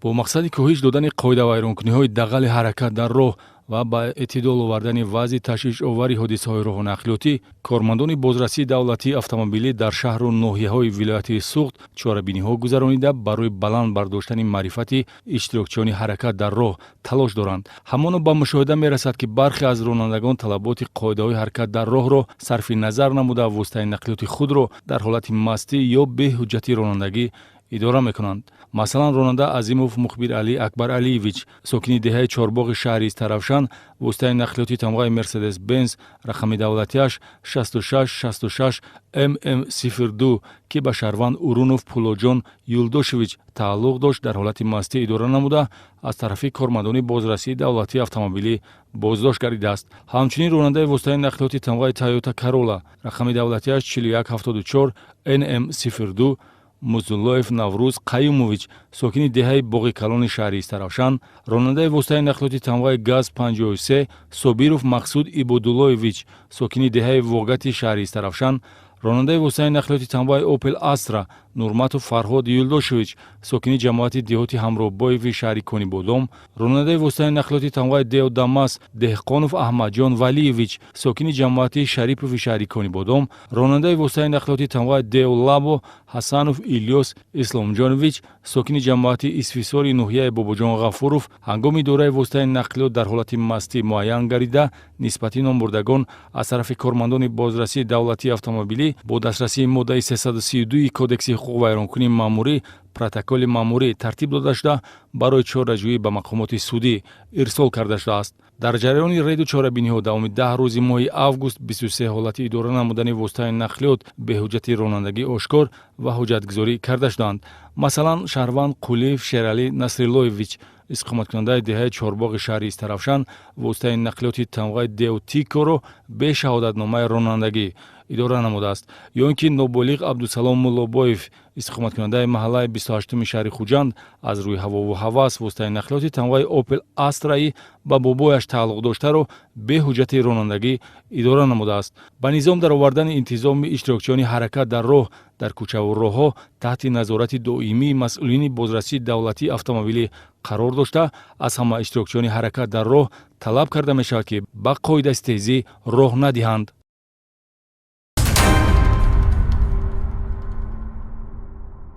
Бо мақсади коҳиш додани қоидавайронкуниҳои дағали ҳаракат дар роҳ ва ба эътидол овардани вазъи ташвишовари ҳодисаҳои роҳу нақлиётӣ, кормандони бозрасии давлатии автомобилӣ дар шаҳру ноҳияҳои вилояти Суғд чорабиниҳо гузаронида, барои баланд бардоштани маърифати иштирокчиёни ҳаракат дар роҳ талош доранд. Ҳамоно ба мушоҳида мерасад, ки бархе аз ронандагон талаботи қоидаҳои ҳаракат дар роҳро сарфи назар намуда, воситаи нақлиёти худро дар ҳолати мастӣ ё беҳуҷҷати ронандагӣ идора мекунанд. Масалан, ронанда Азимов Мухбир Алӣ Акбар Алиевич, сокини деҳаи Чорбоғи шаҳри Истаравшан, воситаи нақлиёти тамғаи Мерседес Бенз, рақами давлатиаш 6666 ММ 02, ки ба шаҳрванд Урунов Пулоҷон Юлдошевич тааллуқ дошт, дар ҳолати мастӣ идора намуда, аз тарафи кормандони бозрасии давлатии автомобилӣ боздошт гардидааст. Ҳамчунин ронандаи воситаи нақлиёти тамғаи Тойота Карола, рақами давлатиаш 4174 НМ 02, Музуллоев Наврӯз Қаюмович, сокини деҳаи Боғи Калони шаҳри Истаравшан, ронандаи воситаи нақлиёти тамғаи ГАЗ 53, Собиров Мақсуд Ибодуллоевич, сокини деҳаи Воғати шаҳри Истаравшан, ронандаи воситаи нақлиёти тамғаи Опел Астра, Нурматов Фарҳод Юлдошевич, сокини ҷамоати деҳоти Ҳамроҳбоеви шаҳри Конибодом, ронандаи воситаи нақлиёти тамғаи Део Дамас, Деҳқонов Аҳмадҷон Валиевич, сокини ҷамоати Шарипови шаҳри Конибодом, ронандаи воситаи нақлиёти тамғаи Део Лабо, Ҳасанов Илёс Исломҷонович, сокини ҷамоати Исфисори ноҳияи Бобоҷон Ғафуров, ҳангоми идораи воситаи нақлиёт дар ҳолати мастӣ муайян гардида, нисбати номбурдагон аз тарафи кормандони бозрасии давлатии автомобилӣ бо дастрасии моддаи 332 Кодекси ҳуқуқвайронкунии маъмурӣ протоколи маъмурӣ тартиб дода шуда, барои чораҷӯӣ ба мақомоти судӣ ирсол карда шудааст. Дар ҷараёни рейду чорабиниҳо давоми 10 рӯзи моҳи август 23 ҳолати идора намудани воситаи нақлиёт беҳуҷҷати ронандагӣ ошкор ва ҳуҷҷатгузорӣ карда шуданд. Масалан, шаҳрванд Қулиев Шералӣ Насриллоевич, истиқоматкунандаи деҳаи Чорбоғи шаҳри Истаравшан, воситаи нақлиёти тамғаи Део Тикоро бе шаҳодатномаи ронандагӣ идора намудааст. Ё ин ки ноболиғ Абдусалом Муллобоев, истиқоматкунандаи маҳаллаи 28-уми шаҳри Хуҷанд, аз рӯи ҳавову ҳавас воситаи нақлиёти тамғаи Опел Астраи ба бобояш тааллуқ доштаро бе ҳуҷҷати ронандагӣ идора намудааст. Ба низом даровардани интизоми иштирокчиёни ҳаракат дар роҳ дар кӯчаву роҳҳо таҳти назорати доимии масъулини бозрасии давлатии автомобилӣ қарор дошта, аз ҳама иштирокчиёни ҳаракат дар роҳ талаб карда мешавад, ки ба қоидаситезӣ роҳ надиҳанд.